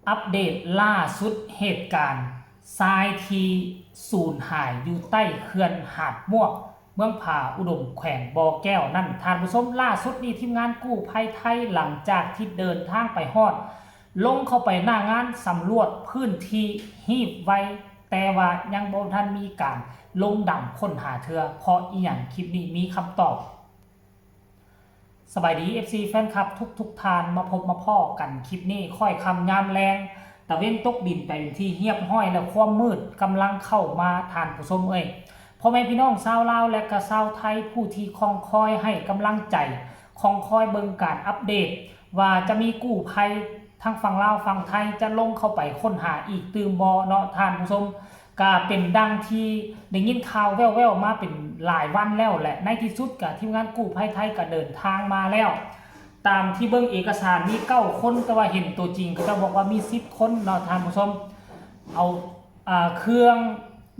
ອັບເດດລ່າສຸດເຫດການຊາຍທີ່ສູນຫາຍຢູ່ໃຕ້ເຂື່ອນຫາດມ່ວງ ເມືອງຜາອຸດົມ ແຂວງບໍ່ແກ້ວນັ້ນ ທ່ານຜູ້ຊົມ. ລ່າສຸດນີ້ທີມງານກູ້ໄພໄທ ຫຼັງຈາກທີ່ເດີນທາງໄປຮອດ ລົງເຂົ້າໄປໜ້າງານສຳຫຼວດພື້ນທີ່ຮີບໄວ ແຕ່ວ່າຍັງບໍ່ທັນມີການລົງດຳຄົ້ນຫາເທື່ອ. ເພາະອີ່ຫຍັງ? ຄລິບນີ້ມີຄຳຕອບ. ສະບາຍດີ ເອັຟຊີ ແຟນຄລັບທຸກໆທ່ານ ມາພົບມາພໍ້ກັນຄລິບນີ້ ຄ່ອຍຄ່ຳຍາມແລງ ຕາເວັນຕົກດິນໄປເປັນທີ່ຮຽບຮ້ອຍແລ້ວ ຄວາມມືດກຳລັງເຂົ້າມາ ທ່ານຜູ້ຊົມເອີຍ. ພໍ່ແມ່ພີ່ນ້ອງຊາວລາວ ແລະກະຊາວໄທ ຜູ້ທີ່ຄອງຄອຍໃຫ້ກຳລັງໃຈ ຄອງຄອຍເບິ່ງການອັບເດດ ວ່າຈະມີກູ້ໄພທາງຝັ່ງລາວຝັ່ງໄທ ຈະລົງເຂົ້າໄປຄົ້ນຫາອີກຕື່ມບໍ່ເນາະ ທ່ານຜູ້ຊົມ. ກະເປັນດັ່ງທີ່ໄດ້ຍິນຂ່າວແວ່ວໆມາເປັນຫຼາຍວັນແລ້ວແຫຼະ. ໃນທີ່ສຸດກະທີມງານກູ້ໄພໄທກະເດີນທາງມາແລ້ວ. ຕາມທີ່ເບິ່ງເອກະສານມີເກົ້າຄົນ ແຕ່ວ່າເຫັນຕົວຈິງເຂົາເຈົ້າບອກວ່າມີສິບຄົນເນາະ ທ່ານຜູ້ຊົມ. ເອົາ ອ່າ ເຄື່ອງ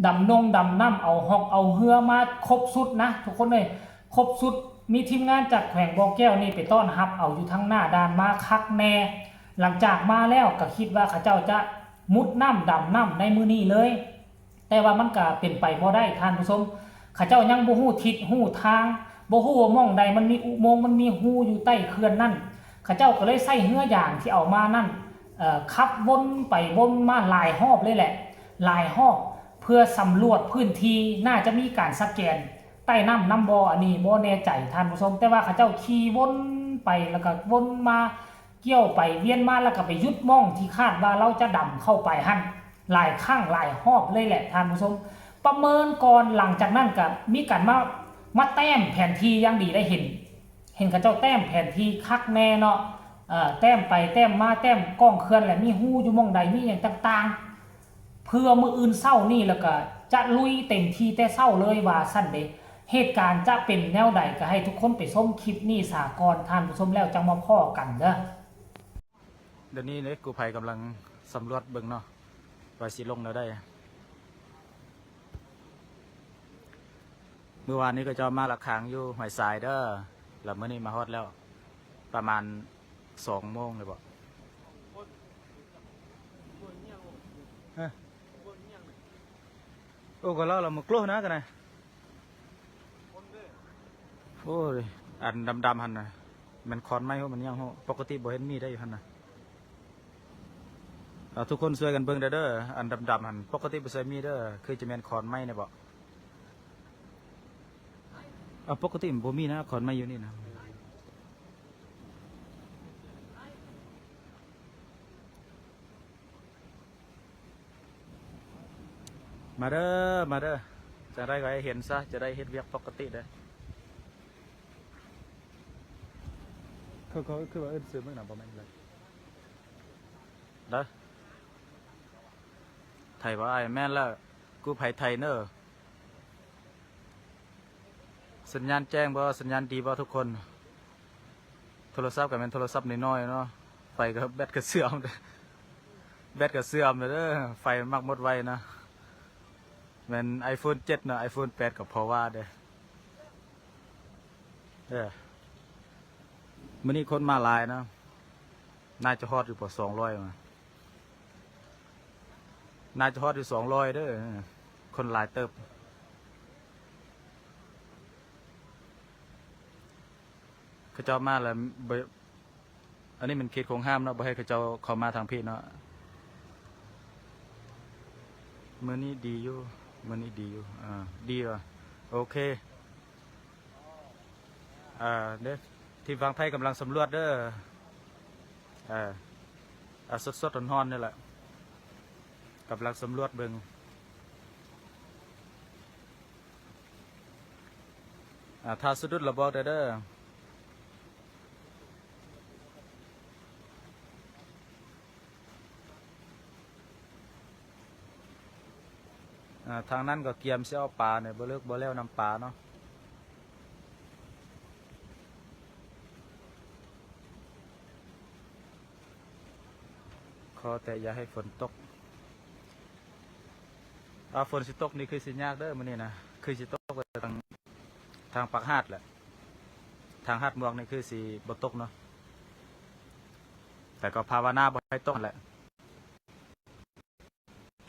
ດຳນົງດຳນ້ຳ ເອົາຮອກເອົາເຮືອມາຄົບຊຸດນະ ທຸກຄົນເອີຍ ຄົບຊຸດ. ມີທີມງານຈາກແຂວງບໍ່ແກ້ວນີ້ໄປຕ້ອນຮັບເອົາຢູ່ທາງໜ້າດ່ານມາຄັກແນ່. ຫຼັງຈາກມາແລ້ວກະຄິດວ່າເຂົາເຈົ້າຈະມຸດນ້ຳດຳນ້ຳໃນມື້ນີ້ເລີຍ ແຕ່ວ່າມັນກະເປັນໄປບໍ່ໄດ້ ທ່ານຜູ້ຊົມ. ເຂົາເຈົ້າຍັງບໍ່ຮູ້ທິດຮູ້ທາງ ບໍ່ຮູ້ວ່າໝ່ອງໃດມັນມີອຸໂມງ ມັນມີຮູຢູ່ໃຕ້ເຂື່ອນນັ້ນ. ເຂົາເຈົ້າກະເລີຍໃຊ້ເຮືອຢາງທີ່ເອົາມານັ້ນ ເອີ ຂັບວົນໄປວົນມາຫຼາຍຮອບເລີຍແຫຼະ ຫຼາຍຮອບ ເພື່ອສຳຫຼວດພື້ນທີ່. ໜ້າຈະມີການສະແກນໃຕ້ນ້ຳນຳບໍ່ ອັນນີ້ບໍ່ແນ່ໃຈ ທ່ານຜູ້ຊົມ. ແຕ່ວ່າເຂົາເຈົ້າຂີ່ວົນໄປ ແລ້ວກະວົນມາ ກ້ຽວໄປວຽນມາ ແລ້ວກະໄປຢຸດໝ່ອງທີ່ຄາດວ່າລາວຈະດຳເຂົ້າໄປຫັ້ນ ຫຼາຍຄັ້ງຫຼາຍຮອບເລີຍແຫຼະ ທ່ານຜູ້ຊົມ. ປະເມີນກ່ອນ ຫຼັງຈາກນັ້ນກະມີການມາ ມາແຕ້ມແຜນທີ່ຢ່າງດີ ໄດ້ເຫັນ ເຫັນເຂົາເຈົ້າແຕ້ມແຜນທີ່ຄັກແນ່ເນາະ ເອີ ແຕ້ມໄປແຕ້ມມາ ແຕ້ມກ້ອງເຂື່ອນ ແລະ ມີຮູຢູ່ໝ່ອງໃດ ມີຫຍັງຕ່າງໆ ເພື່ອມື້ອື່ນເຊົ້ານີ້ ແລ້ວກະຈະລຸຍເຕັມທີ່ແຕ່ເຊົ້າເລີຍວ່າຊັ້ນເດ. ເຫດການຈະເປັນແນວໃດ ກະໃຫ້ທຸກຄົນໄປຊົມຄລິບນີ້ສາກ່ອນ ທ່ານຜູ້ຊົມ ແລ້ວຈັ່ງມາພໍ້ກັນເດີ. ດຽວນີ້ເດ້ ກູ້ໄພກຳລັງສຳຫຼວດເບິ່ງເນາະ ວ່າຊິລົງແນວໃດ. ມື້ວານນີ້ເຂົາເຈົ້າມາລະຄາງຢູ່ຫ້ວຍຊາຍເດີ ແລ້ວມື້ນີ້ມາຮອດແລ້ວ ປະມານສອງໂມງແລ້ວບໍ? ຮະ? ໂອ້ ກໍລາວລະມາໂກລະນະກັນນະ. ໂອ້ຍ ອັນດຳໆຫັ້ນນະ ແມ່ນຂອນໄມ້ ມັນຫຍັງ ປົກກະຕິບໍ່ເຫັນມີໄດ້ຢູ່ຫັ້ນນະ. ເອົາ ທຸກຄົນຊ່ວຍກັນເບິ່ງແດ່ເດີ ອັນດຳໆຫັ້ນ ປົກກະຕິບໍ່ເຄີຍມີເດີ ຄືຈະແມ່ນຂອນໄມ້ແນ່ບໍ? ເອົາ ປົກກະຕິມັນບໍ່ມີນະ ຂອນໄມ້ຢູ່ນີ້ນະ. ມາເດີ ມາເດີ ຈັ່ງໃດກໍໃຫ້ເຫັນຊະ ຈະໄດ້ເຮັດວຽກປົກກະຕິເດີ. ເຂົາ ເຂົາຄືວ່າເອີ້ນຊື່ເມືອງນະ ບໍ່ແມ່ນເລີຍ ເດີ ໄທບໍ່ອ້າຍ? ແມ່ນແລ້ວ ກູ້ໄພໄທເນີ. ສັນຍານແຈ້ງບໍ່? ສັນຍານດີບໍ່ທຸກຄົນ? ໂທລະສັບກໍແມ່ນໂທລະສັບນ້ອຍໆເນາະ ໄຟກໍແບັດກໍເສື່ອມ ແບັດກໍເສື່ອມເດີ ໄຟມັກໝົດໄວນະ. ແມ່ນໄອໂຟນເຈັດເນາະ ໄອໂຟນແປດກໍພໍວ່າເດ້. ເອີ ມື້ນີ້ຄົນມາຫຼາຍເນາະ ໜ້າຈະຮອດຢູ່ບໍ່ ສອງຮ້ອຍ ວ່າ ໜ້າຈະຮອດຢູ່ສອງຮ້ອຍເດີ ຄົນຫຼາຍເຕີບ. ເຂົາເຈົ້າມາແລ້ວບໍ່ ອັນນີ້ແມ່ນເຂດໂຄງຮ່າມເນາະ ບໍ່ໃຫ້ເຂົາເຈົ້າເຂົ້າມາທາງພີ້ເນາະ. ມື້ນີ້ດີຢູ່ ມື້ນີ້ດີຢູ່ ອ່າ ດີວ່າ ໂອເຄ. ອ່າ ເດ້ ທີມຝັ່ງໄທກຳລັງສຳຫຼວດເດີ ເອີ ອ່າ ສົດໆຮ້ອນໆນີ້ແຫຼະ ກຳລັງສຳຫຼວດເບິ່ງ. ອ່າ ຖ້າສະດຸດລະບອກແດ່ເດີ. ອ່າ ທາງນັ້ນກໍກຽມຊິເອົາປານີ້ ບໍ່ເລີກບໍ່ແລ້ວນຳປາເນາະ. ຂໍແຕ່ຢ່າໃຫ້ຝົນຕົກ. ອ່າ ຝົນຊິຕົກນີ້ຄືຊິຍາກເດີມື້ນີ້ນະ ຄືຊິຕົກໄປທາງ ທາງປາກຫາດແຫຼະ ທາງຫາດມ່ວງນີ້ຄືຊິບໍ່ຕົກເນາະ ແຕ່ກໍພາວະນາບໍ່ໃຫ້ຕົກຫັ້ນແຫຼະ.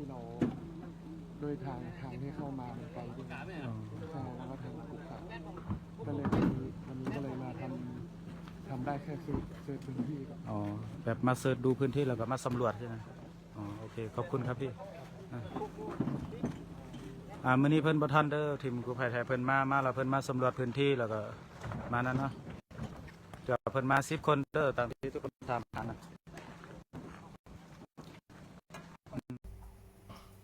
ที่เรา ด้วยทาง ทางที่เข้ามามันไกลด้วย อ๋อ ใช่ แล้วก็ทางขรุขระ ก็เลยวันนี้ วันนี้ก็เลยมาทำ ทำได้แค่เสิร์ช เสิร์ชพื้นที่ก่อน อ๋อ แบบมาเสิร์ชดูพื้นที่แล้วก็มาสำรวจใช่ไหม? อ๋อ โอเค ขอบคุณครับพี่ อ่า อ่า มื้อนี้เพิ่นบ่ทันเด้อ ทีมกู้ภัยไทย เพิ่นมา มาแล้วเพิ่นมาสำรวจพื้นที่ แล้วก็มานั่นเนาะ เดี๋ยวเพิ่นมาสิบคนเด้อ ตามที่ทุกคนถามหานะ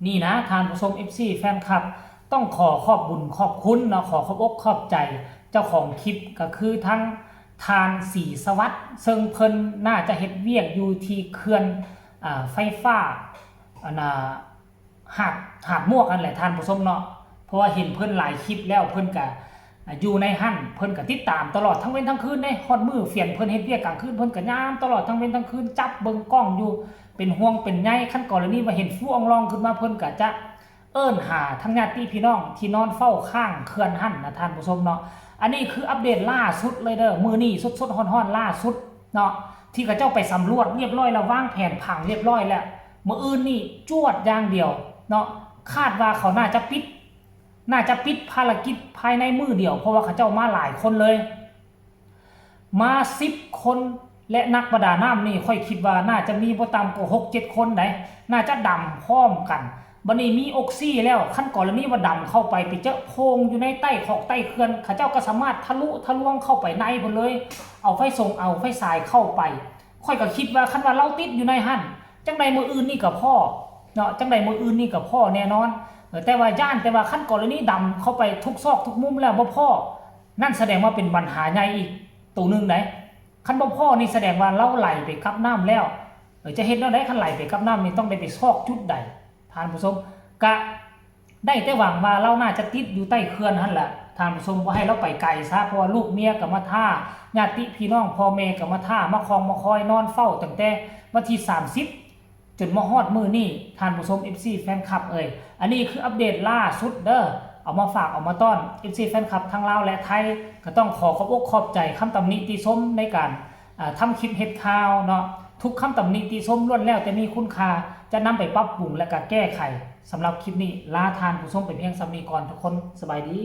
ນີ້นะ ທ່ານຜູ້ຊົມ ເອັຟຊີ ແຟນຄລັບ ຕ້ອງຂໍຂອບບຸນຂອບຄຸນເນາະ ຂໍຂອບອົກຂອບໃຈເຈົ້າຂອງຄລິບ ກໍຄືທັງທ່ານ ສີສະຫວັດ ເຊິ່ງເພິ່ນໜ້າຈະເຮັດວຽກຢູ່ທີ່ເຂື່ອນ ອ່າ ໄຟຟ້າ ອັນນ່າ ຫາດ ຫາດໝວກຫັ້ນແຫຼະທ່ານຜູ້ຊົມເນາະ ເພາະວ່າເຫັນເພິ່ນຫຼາຍຄລິບແລ້ວ ເພິ່ນກະ ອ່າ ຢູ່ໃນຫັ້ນ ເພິ່ນກະຕິດຕາມຕະຫຼອດທັງເວັນທັງຄືນເດ້ ຮອດມື້ຟຽນເພິ່ນເຮັດວຽກກາງຄືນ ເພິ່ນກະຍາມຕະຫຼອດທັງເວັນທັງຄືນ ຈັບເບິ່ງກ້ອງຢູ່ ເປັນຫ່ວງເປັນໃຍ ຄັນກໍລະນີວ່າເຫັນຟູອອງລອງຂຶ້ນມາ ເພິ່ນກະຈະເອີ້ນຫາທັງຍາດຕິພີ່ນ້ອງທີ່ນອນເຝົ້າຂ້າງເຂື່ອນຫັ້ນນະທ່ານຜູ້ຊົມເນາະ. ອັນນີ້ຄືອັບເດດລ່າສຸດເລີຍເດີ ມື້ນີ້ສົດໆຮ້ອນໆລ່າສຸດເນາະ ທີ່ເຂົາເຈົ້າໄປສຳຫຼວດລຽບຮ້ອຍແລ້ວ ວາງແຜນຜັງລຽບຮ້ອຍແລ້ວ ມື້ອື່ນນີ້ຈວດຢ່າງດຽວເນາະ ຄາດວ່າເຂົາໜ້າຈະປິດ ໜ້າຈະປິດພາລະກິດພາຍໃນມື້ດຽວ ເພາະວ່າເຂົາເຈົ້າມາຫຼາຍຄົນເລີຍ ມາສິບຄົນ ແລະ ນັກປະດານ້ຳນີ້ ຂ້ອຍຄິດວ່າໜ້າຈະມີບໍ່ຕ່ຳກວ່າຫົກເຈັດຄົນໃດ໋ ໜ້າຈະດຳພ້ອມກັນ. ບັດນີ້ມີອົກຊີແລ້ວ ຄັນກໍລະນີວ່າດຳເຂົ້າໄປ ໄປເຈີໂພງຢູ່ໃນໃຕ້ຂອກໃຕ້ເຂື່ອນ ເຂົາເຈົ້າກໍສາມາດທະລຸທະລວງເຂົ້າໄປໃນພຸ້ນເລີຍ ເອົາໄຟສົງເອົາໄຟສາຍເຂົ້າໄປ. ຂ້ອຍກໍຄິດວ່າຄັນວ່າລາວຕິດຢູ່ໃນຫັ້ນ ຈັ່ງໃດມື້ອື່ນນີ້ກໍພໍ້ເນາະ ຈັ່ງໃດມື້ອື່ນນີ້ກໍພໍ້ແນ່ນອນ. ເອີ ແຕ່ວ່າຢ້ານແຕ່ວ່າຄັນກໍລະນີດຳເຂົ້າໄປທຸກຊອກທຸກມຸມແລ້ວບໍ່ພໍ້ ນັ້ນສະແດງວ່າເປັນບັນຫາໃຫຍ່ອີກໂຕໜຶ່ງໃດ໋. ຄັນບໍ່ພໍ້ນີ້ສະແດງວ່າລາວໄຫຼໄປກັບນ້ຳແລ້ວ. ເອີ ຈະເຮັດແນວໃດຄັນໄຫຼໄປກັບນ້ຳນີ້ ຕ້ອງໄດ້ໄປຊອກຈຸດໃດ ທ່ານຜູ້ຊົມ? ກະ ໄດ້ແຕ່ຫວັງວ່າລາວໜ້າຈະຕິດຢູ່ໃຕ້ເຂື່ອນຫັ້ນແຫຼະທ່ານຜູ້ຊົມ ບໍ່ໃຫ້ລາວໄປໄກຊະ ເພາະວ່າລູກເມຍກໍມາຖ້າ ຍາດຕິພີ່ນ້ອງພໍ່ແມ່ກໍມາຖ້າ ມາຄອງມາຄອຍນອນເຝົ້າຕັ້ງແຕ່ວັນທີສາມສິບ ຈົນມາຮອດມື້ນີ້ ທ່ານຜູ້ຊົມ ເອັຟຊີ ແຟນຄລັບເອີຍ. ອັນນີ້ຄືອັບເດດລ່າສຸດເດີ ເອົາມາຝາກເອົາມາຕ້ອນ ເອັຟຊີ ແຟນຄລັບທັງລາວ ແລະ ໄທ ກໍຕ້ອງຂໍຂອບອົກຂອບໃຈຄຳຕຳໜິຕິຊົມໃນການ ອ່າ ທຳຄລິບເຮັດຂ່າວເນາະ ທຸກຄຳຕຳໜິຕິຊົມລ້ວນແລ້ວແຕ່ມີຄຸນຄ່າ ຈະນຳໄປປັບປຸງ ແລະ ກະແກ້ໄຂ. ສຳລັບຄລິບນີ້ ລາທ່ານຜູ້ຊົມໄປພຽງສ່ຳນີ້ກ່ອນ ທຸກຄົນ ສະບາຍດີ.